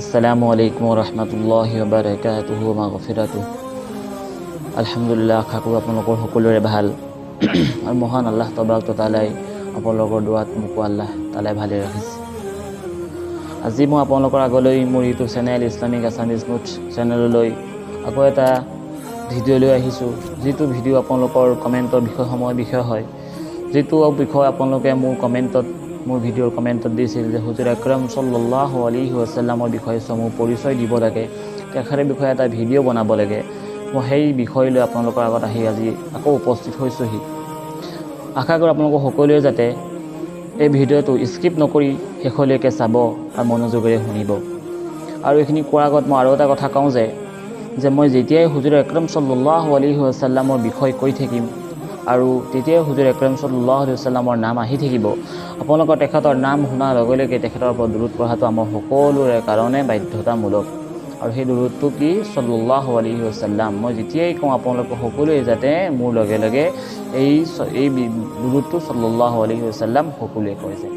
আসসালামু আলাইকুম ৰহমতুল্লাহি ওবাৰাকাতুহু মাগফিৰাতুহু। আলহামদুলিল্লাহ, আশা কৰোঁ আপোনালোকৰ সকলোৰে ভাল আৰু মহান আল্লাহ তবাৰক তালাই আপোনালোকৰ দোৱাত মোকো আল্লাহ তালাই ভালে ৰাখিছে। আজি মই আপোনালোকৰ আগলৈ মোৰ YouTube channel Islamic Assamese note চেনেললৈ আকৌ এটা ভিডিঅ' লৈ আহিছোঁ, যিটো ভিডিঅ' আপোনালোকৰ কমেণ্টৰ বিষয়সমূহৰ বিষয় হয়, যিটো বিষয় আপোনালোকে মোৰ কমেণ্টত, মোৰ ভিডিঅ'ৰ কমেণ্টত দিছিল যে হুজুৰ আকৰম চল্লাল্লাহু আলাইহি ৱাছাল্লামৰ বিষয়ে চমু পৰিচয় দিব লাগে, তেখেতৰ বিষয়ে এটা ভিডিঅ' বনাব লাগে। মই সেই বিষয় লৈ আপোনালোকৰ আগত আহি আজি আকৌ উপস্থিত হৈছোঁহি। আশা কৰোঁ আপোনালোকৰ সকলোৱে যাতে এই ভিডিঅ'টো স্কিপ নকৰি শেষলৈকে চাব আৰু মনোযোগেৰে শুনিব। আৰু এইখিনি কোৱাৰ আগত মই আৰু এটা কথা কওঁ যে মই যেতিয়াই হুজুৰ আকৰম চল্লাল্লাহু আলাইহি ৱাছাল্লামৰ বিষয় কৈ থাকিম আৰু তেতিয়াই হুজুৰ আকৰম চল্লাল্লাহু আলাইহি ৱাছাল্লামৰ নাম আহি থাকিব, আপোনালোকৰ তেখেতৰ নাম শুনাৰ লগে লগে তেখেতৰ ওপৰত দুৰুদ পঢ়াটো আমাৰ সকলোৰে কাৰণে বাধ্যতামূলক। আৰু সেই দুৰুদটো কি? চল্লাল্লাহু আলাইহি ৱাছাল্লাম। মই যেতিয়াই কওঁ আপোনালোকে সকলোৱে যাতে মোৰ লগে লগে এই দুৰুদটো চল্লাল্লাহু আলাইহি ৱাছাল্লাম সকলোৱে কয় যায়।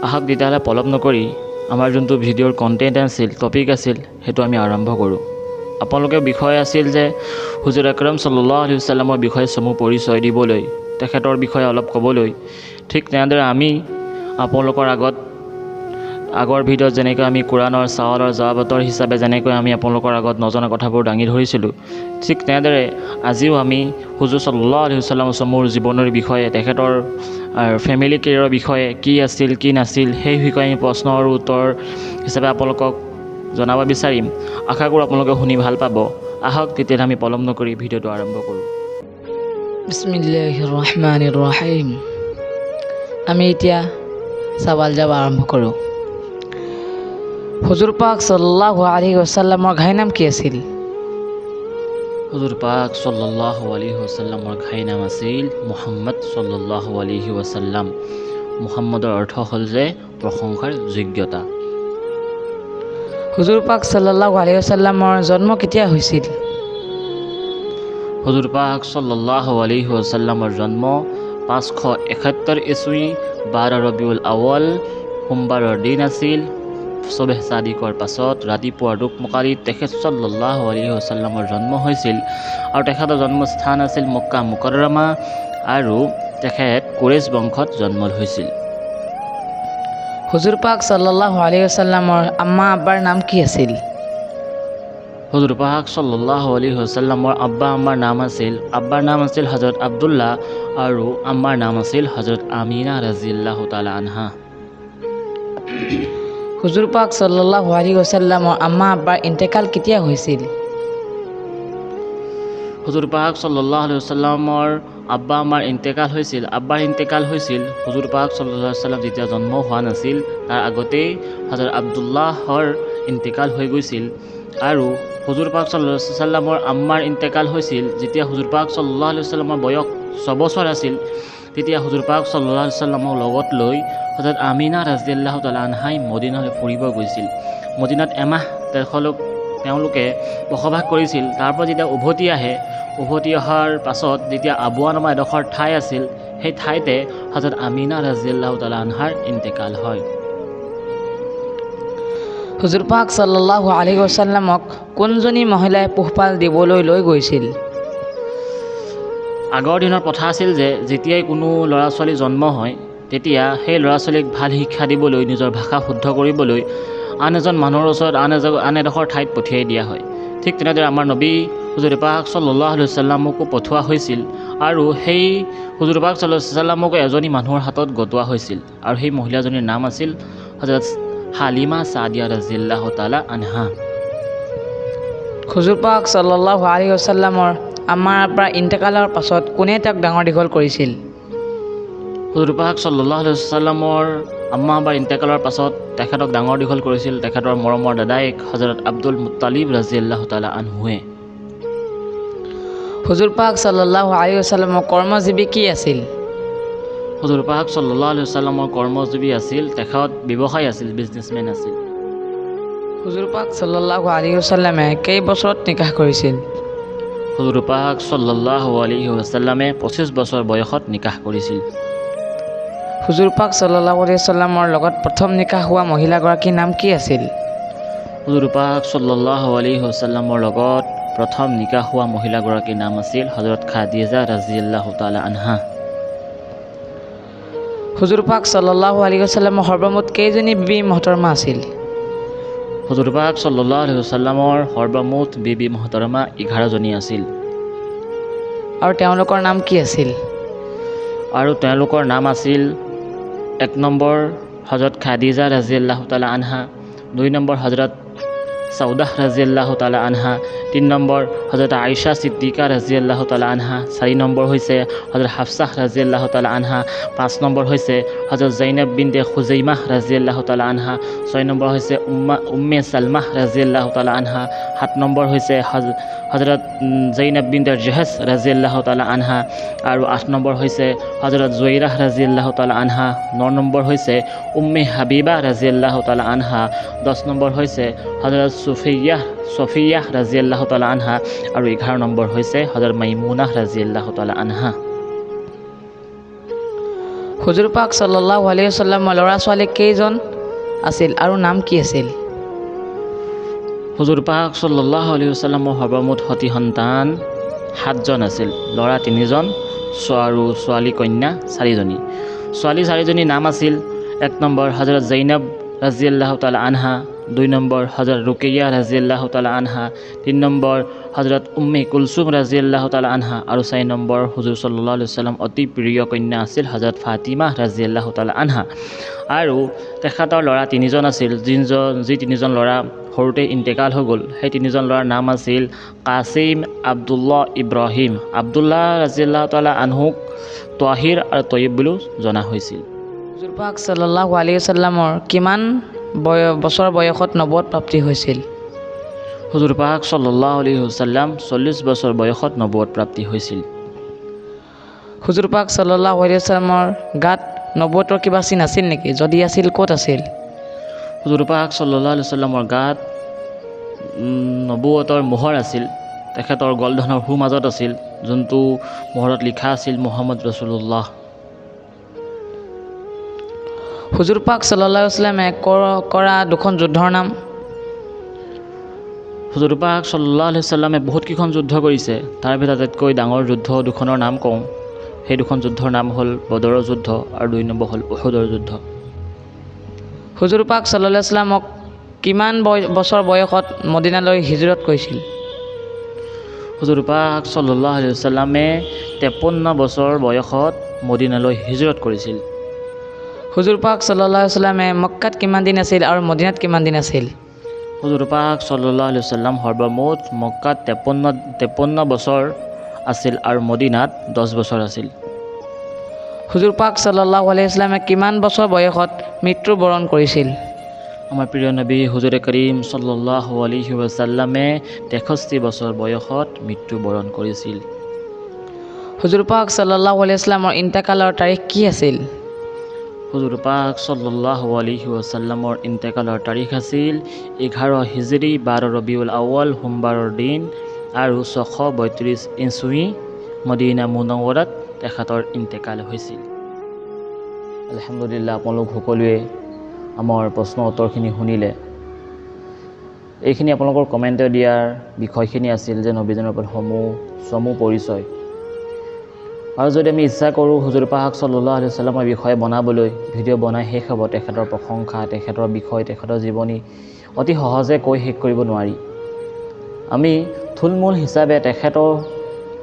আহক তেতিয়াহ'লে পলম নকৰি আমাৰ যোনটো ভিডিঅ'ৰ কণ্টেণ্ট আছিল, টপিক আছিল, সেইটো আমি আৰম্ভ কৰোঁ। আপোনালোকে বিষয় আছিল যে হুজুৰ আকৰম চল্লাল্লাহু আলাইহি ৱাছাল্লামৰ বিষয়ে চমু পৰিচয় দিবলৈ, তেখেতৰ বিষয়ে অলপ ক'বলৈ। ঠিক তেনেদৰে আমি আপোনালোকৰ আগত আগৰ ভিডিঅ'ত যেনেকৈ আমি কোৰাণৰ চাৱালৰ জৱাবতৰ হিচাপে যেনেকৈ আমি আপোনালোকৰ আগত নজনা কথাবোৰ দাঙি ধৰিছিলোঁ, ঠিক তেনেদৰে আজিও আমি হুজুৰ চল্লাল্লাহু আলাইহি ৱাছাল্লামৰ চমুৰ জীৱনৰ বিষয়ে, তেখেতৰ ফেমিলি কেৰিয়াৰৰ বিষয়ে কি আছিল কি নাছিল সেই বিষয়ে আমি প্ৰশ্ন আৰু উত্তৰ হিচাপে আপোনালোকক জনাব বিচাৰিম। আশা কৰোঁ আপোনালোকে শুনি ভাল পাব। আহক তেতিয়াহ'লে আমি পলম নকৰি ভিডিঅ'টো আৰম্ভ কৰোঁ। বিসমিল্লাহিৰ ৰহমানিৰ ৰহিম। আমি এতিয়া সৱাল জবাব আৰম্ভ কৰোঁ। হুজুৰ পাক সাল্লাল্লাহু আলাইহি ৱাছাল্লামৰ ঘাই নাম কি আছিল? হুজুৰ পাক চল্লাল্লাহু আলাইহি ৱাছাল্লামৰ ঘাই নাম আছিল মুহাম্মদ চল্লাল্লাহু আলাইহি ৱাছাল্লাম। মুহাম্মদৰ অৰ্থ হ'ল যে প্ৰশংসাৰ যোগ্যতা। হুজুৰ পাক সাল্লাল্লাহু আলাইহি ৱাছাল্লামৰ জন্ম কেতিয়া হৈছিল? হুজুৰ পাক চল্লাল্লাহু আলাইহি ৱাছাল্লামৰ জন্ম 571 ইছৱী 12 ৰবিউল আউৱাল সোমবাৰৰ দিন আছিল। চবেহ চাদিকৰ পাছত ৰাতিপুৱাৰ দোকমোকালিত তেখেত চল্লাল্লাহু আলাইহি ৱাছাল্লামৰ জন্ম হৈছিল আৰু তেখেতৰ জন্মস্থান আছিল মক্কা মুকাৰৰমা আৰু তেখেত কুৰেইছ বংশত জন্ম হৈছিল। হুজুৰ পাক সাল্লাল্লাহু আলাইহি ৱাছাল্লামৰ আম্মা আব্বাৰ নাম কি আছিল? হুজুৰ পাক চল্লাল্লাহু আলাইহি ৱাছাল্লামৰ আব্বা আম্মাৰ নাম আছিল, আব্বাৰ নাম আছিল হজৰত আব্দুল্লাহ আৰু আম্মাৰ নাম আছিল হজৰত আমিনা ৰাজিয়াল্লাহু তাআলা আনহা। হুজুৰ পাক সাল্লাল্লাহু আলাইহি ৱাছাল্লামৰ আম্মা আব্বাৰ ইন্তেকাল কেতিয়া হৈছিল? হুজুৰ পাক সাল্লাল্লাহু আলাইহি ৱাছাল্লামৰ আব্বা আম্মাৰ ইন্তেকাল হৈছিল, আব্বাৰ ইন্তেকাল হৈছিল হুজুৰ পাক সাল্লাল্লাহু আলাইহি ৱাছাল্লাম যেতিয়া জন্ম হোৱা নাছিল তাৰ আগতেই হজৰত আব্দুল্লাহৰ ইন্তেকাল হৈ গৈছিল। আৰু হুজুৰ পাক সাল্লাল্লাহু আলাইহি ৱাছাল্লামৰ আম্মাৰ ইন্তেকাল হৈছিল যেতিয়া হুজুৰ পাক সাল্লাল্লাহু আলাইহি ৱাছাল্লামৰ বয়স 6 বছৰ আছিল, তেতিয়া হুজুৰ পাক সাল্লাল্লাহু আলাইহি ৱাছাল্লামক লগত লৈ হজৰত আমিনা ৰাজিয়াল্লাহু তাআলা আনহাই মদিনালৈ ফুৰিব গৈছিল। মদিনাত এমাহ তেওঁলোকে বসবাস কৰিছিল। তাৰ পৰা যেতিয়া উভতি আহে, উভতি অহাৰ পাছত যেতিয়া আবুৱা নামৰ এডোখৰ ঠাই আছিল, সেই ঠাইতে হজৰত আমিনা ৰাজিয়াল্লাহু তাআলা আনহাৰ ইন্তেকাল হয়। হুজুৰ পাক সাল্লাল্লাহু আলাইহি ৱাছাল্লামক কোনজনী মহিলাই পোহপাল দিবলৈ লৈ গৈছিল? আগৰ দিনৰ প্ৰথা আছিল যে যেতিয়াই কোনো ল'ৰা ছোৱালী জন্ম হয় তেতিয়া সেই ল'ৰা ছোৱালীক ভাল শিক্ষা দিবলৈ, নিজৰ ভাষা শুদ্ধ কৰিবলৈ আন এজন মানুহৰ ওচৰত আন এডোখৰ ঠাইত পঠিয়াই দিয়া হয়। ঠিক তেনেদৰে আমাৰ নবী হুজুৰ পাক সাল্লাল্লাহু আলাইহি ৱাছাল্লামকো পঠোৱা হৈছিল আৰু সেই হুজুৰ পাক সাল্লাল্লাহু আলাইহি ৱাছাল্লামকো এজনী মানুহৰ হাতত গতোৱা হৈছিল আৰু সেই মহিলাজনীৰ নাম আছিল হজৰত হালিমা সাদিয়া ৰাজিয়াল্লাহু তাআলা আনহা। হুজুৰ পাক সাল্লাল্লাহু আলাইহি ৱাছাল্লামৰ আম্মাৰ আব্বাৰ ইন্তেকালৰ পাছত কোনে তেওঁক ডাঙৰ দীঘল কৰিছিল? হুজুৰ পাক সাল্লাল্লাহু আলাইহি ৱাছাল্লামৰ আম্মা আব্বাৰ ইন্তেকালৰ পাছত তেখেতক ডাঙৰ দীঘল কৰিছিল তেখেতৰ মৰমৰ দাদায়েক হজৰত আব্দুল মুত্তালিব ৰাজিয়াল্লাহু তাআলা আনহুৱে। হুজুৰ পাক সাল্লাল্লাহু আলাইহি ৱাছাল্লামৰ কৰ্মজীৱী কি আছিল? হুজুৰ পাক সাল্লাল্লাহু আলাইহি ৱাছাল্লামৰ কৰ্মজীৱী আছিল, তেখেত ব্যৱসায়ী আছিল, বিজনেছমেন আছিল। হুজুৰ পাক সাল্লাল্লাহু আলাইহি ৱাছাল্লামে কেই বছৰত নিকাহ কৰিছিল? হুজুৰ পাক সাল্লাল্লাহু আলাইহি ৱাছাল্লামে 25 বছৰ বয়সত নিকাহ কৰিছিল। হুজুৰ পাক চাল্লাল্লাহু আলাইহি ৱাছাল্লামৰ লগত প্ৰথম নিকাহ হোৱা মহিলাগৰাকীৰ নাম কি আছিল? হুজুৰ পাক সাল্লাল্লাহু আলাইহি ৱাছাল্লামৰ লগত প্ৰথম নিকাহ হোৱা মহিলাগৰাকীৰ নাম আছিল হজৰত খাদিজা ৰাজিয়াল্লাহু তাআলা আনহা। হুজুৰ পাক সাল্লাল্লাহু আলাইহি ৱাছাল্লামৰ সৰ্বমুঠ কেইজনী বিবি মহতৰমা আছিল? হুজুৰ পাক সাল্লাল্লাহু আলাইহি ৱাছাল্লামৰ সৰ্বমুঠ বিবি মহতৰমা 11জনী আছিল। আৰু তেওঁলোকৰ নাম কি আছিল? আৰু তেওঁলোকৰ নাম আছিল 1 নম্বৰ হজৰত খাদিজা ৰাজিয়াল্লাহু তাআলা আনহা, 2 নম্বৰ হজৰত সাউদাহ ৰাজিয়াল্লাহু তাআলা আনহা, 3 নম্বৰ হজৰত আয়েশা সিদ্দিকা ৰাজিয়াল্লাহু তাআলা আনহা, 4 নম্বৰ হৈছে হজৰত হাফসাহ ৰাজিয়াল্লাহু তাআলা আনহা, 5 নম্বৰ হৈছে হজৰত জাইনাব বিনতে খুজাইমাহ ৰাজিয়াল্লাহু তাআলা আনহা, 6 নম্বৰ হৈছে উম্মে সালমাহ ৰাজিয়াল্লাহু তাআলা আনহা, 7 নম্বৰ হৈছে হজৰত জাইনাব বিনতে জহছ ৰাজিয়াল্লাহু তাআলা আনহা, আৰু 8 নম্বৰ হৈছে হজৰত জুৱাইৰাহ ৰাজিয়াল্লাহু তাআলা আনহা, 9 নম্বৰ হৈছে উম্মে হাবিবা ৰাজিয়াল্লাহু তাআলা আনহা, 10 নম্বৰ হৈছে হজৰত ছফিয়াহ ৰাজিয়াল্লাহু তাআলা আনহা, আৰু 11 নম্বৰ হৈছে হজৰত মাইমুনাহ ৰাজিয়াল্লাহু তাআলা আনহা। হুজুৰ পাক সাল্লাল্লাহু আলাইহি ৱাছাল্লামৰ ল'ৰা ছোৱালী কেইজন আছিল আৰু নাম কি আছিল? হুজুৰ পাক সাল্লাল্লাহু আলাইহি ৱাছাল্লামৰ সৰ্বমুঠ সতি সন্তান 7জন আছিল। ল'ৰা 3জন আৰু ছোৱালী কন্যা 4জনী। ছোৱালী 4জনীৰ নাম আছিল 1 নম্বৰ হজৰত জাইনাব ৰাজিয়াল্লাহু তাআলা আনহা, 2 নম্বৰ হজৰত ৰুকেইয়া ৰাজিয়াল্লাহু তাআলা আনহা, 3 নম্বৰ হজৰত উম্মে কুলছুম ৰাজিয়াল্লাহু তাআলা আনহা, আৰু 4 নম্বৰ হুজুৰ সাল্লাল্লাহু আলাইহি ৱাছাল্লাম অতি প্ৰিয় কন্যা আছিল হজৰত ফাতিমা ৰাজিয়াল্লাহু তাআলা আনহা। আৰু তেখেতৰ ল'ৰা 3জন আছিল, যি 3জন ল'ৰা সৰুতে ইন্তেকাল হৈ গ'ল, সেই 3জন ল'ৰাৰ নাম আছিল কাছিম, আব্দুল্লাহ, ইব্ৰাহিম। আব্দুল্লাহ ৰাজিয়াল্লাহু তাআলা আনহুক তাহিৰ আৰু তৈয়ব বুলিও জনা হৈছিল। হুজুৰ পাক সাল্লাল্লাহু আলাইহি ৱাছাল্লামৰ কিমান বছৰ বয়সত নবুৱত প্ৰাপ্তি হৈছিল? হুজুৰ পাক সাল্লাল্লাহু আলাইহি ৱাছাল্লাম 40 বছৰ বয়সত নবুৱত প্ৰাপ্তি হৈছিল। হুজুৰ পাক সাল্লাল্লাহু আলাইহি ৱাছাল্লামৰ গাত নবুৱতৰ কিবা চিন আছিল নেকি? যদি আছিল ক'ত আছিল? হুজুৰ পাক সাল্লাল্লাহু আলাইহি ৱাছাল্লামৰ গাত নবুৱতৰ মোহৰ আছিল। তেখেতৰ গলধনৰ সোঁ মাজত আছিল, যোনটো মোহৰত লিখা আছিল মুহাম্মদ ৰছুলুল্লাহ। হুজুৰ পাক সাল্লাল্লাহু আলাইহি ৱাছাল্লামে কৰা দুখন যুদ্ধৰ নাম? হুজুৰ পাক সাল্লাল্লাহু আলাইহি ৱাছাল্লামে বহুত কেইখন যুদ্ধ কৰিছে, তাৰ ভিতৰত আটাইতকৈ ডাঙৰ যুদ্ধ দুখনৰ নাম কওঁ। সেই দুখন যুদ্ধৰ নাম হ'ল বদৰৰ যুদ্ধ আৰু 2 নম্বৰ হ'ল উহুদৰ যুদ্ধ। হুজুৰ পাক সাল্লাল্লাহু আলাইহি ৱাছাল্লামক কিমান বছৰ বয়সত মদিনালৈ হিজৰত কৰিছিল? হুজুৰ পাক সাল্লাল্লাহু আলাইহি ৱাছাল্লামে 53 বছৰ বয়সত মদিনালৈ হিজৰত কৰিছিল। হুজুৰ পাক সাল্লাল্লাহু আলাইহি ৱাছাল্লামে মক্কাত কিমান দিন আছিল আৰু মদিনাত কিমান দিন আছিল? হুজুৰ পাক সাল্লাল্লাহু আলাইহি ৱাছাল্লাম সৰ্বমুঠ মক্কাত 53 বছৰ আছিল আৰু মদিনাত 10 বছৰ আছিল। হুজুৰ পাক সাল্লাল্লাহু আলাইহি ৱাছাল্লামে কিমান বছৰ বয়সত মৃত্যুবৰণ কৰিছিল? আমাৰ প্ৰিয় নবী হুজুৰ কৰীম সাল্লাল্লাহু আলাইহি ৱাছাল্লামে 63 বছৰ বয়সত মৃত্যুবৰণ কৰিছিল। হুজুৰ পাক সাল্লাল্লাহু আলাইহি ৱাছাল্লামৰ ইন্তেকালৰ তাৰিখ কি আছিল? হুজুৰ পাক সাল্লাল্লাহু আলাইহি ৱাছাল্লামৰ ইন্তেকালৰ তাৰিখ আছিল 11 হিজৰী 12 ৰবিউল আউৱাল সোমবাৰৰ দিন আৰু 632 ইছৱী মদিনা মুনাওৱাৰাত তেখেতৰ ইন্তেকাল হৈছিল। আলহামদুলিল্লাহ, আপোনালোক সকলোৱে আমাৰ প্ৰশ্ন উত্তৰখিনি শুনিলে। এইখিনি আপোনালোকৰ কমেণ্টে দিয়াৰ বিষয়খিনি আছিল যে নবীজনৰ ওপৰত চমু পৰিচয়। আৰু যদি আমি ইচ্ছা কৰোঁ হুজুৰ পাক সাল্লাল্লাহু আলাইহি ৱাছাল্লামৰ বিষয়ে বনাবলৈ, ভিডিঅ' বনাই শেষ হ'ব। তেখেতৰ প্ৰশংসা, তেখেতৰ বিষয়, তেখেতৰ জীৱনী অতি সহজে কৈ শেষ কৰিব নোৱাৰি। আমি থুলমূল হিচাপে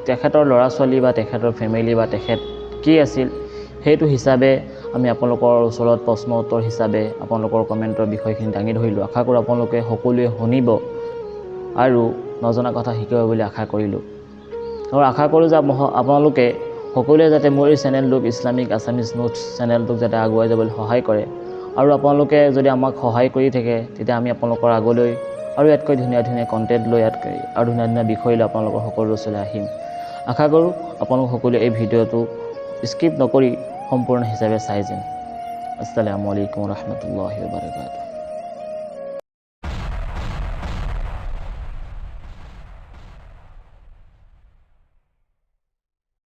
তেখেতৰ ল'ৰা ছোৱালী বা তেখেতৰ ফেমিলি বা তেখেত কি আছিল সেইটো হিচাপে আমি আপোনালোকৰ ওচৰত প্ৰশ্ন উত্তৰ হিচাপে আপোনালোকৰ কমেণ্টৰ বিষয়খিনি দাঙি ধৰিলোঁ। আশা কৰোঁ আপোনালোকে সকলোৱে শুনিব আৰু নজনা কথা শিকিব বুলি আশা কৰিলোঁ। আৰু আশা কৰোঁ যে আপোনালোকে সকলোৱে যাতে মোৰ এই চেনেলটোক ইছলামিক আছামিজ নোটছ চেনেলটোক যাতে আগুৱাই যাবলৈ সহায় কৰে। আৰু আপোনালোকে যদি আমাক সহায় কৰি থাকে তেতিয়া আমি আপোনালোকৰ আগলৈ আৰু ইয়াতকৈ ধুনীয়া ধুনীয়া কণ্টেণ্ট লৈ, ইয়াতকৈ আৰু ধুনীয়া ধুনীয়া বিষয় লৈ আপোনালোকৰ সকলোৰে ওচৰলৈ আহিম। আশা কৰোঁ আপোনালোক সকলোৱে এই ভিডিঅ'টো স্কিপ নকৰি সম্পূৰ্ণ হিচাপে চাই যেন। আসসালামু আলাইকুম ৰহমতুল্লাহি ৱাবাৰাকাতুহু।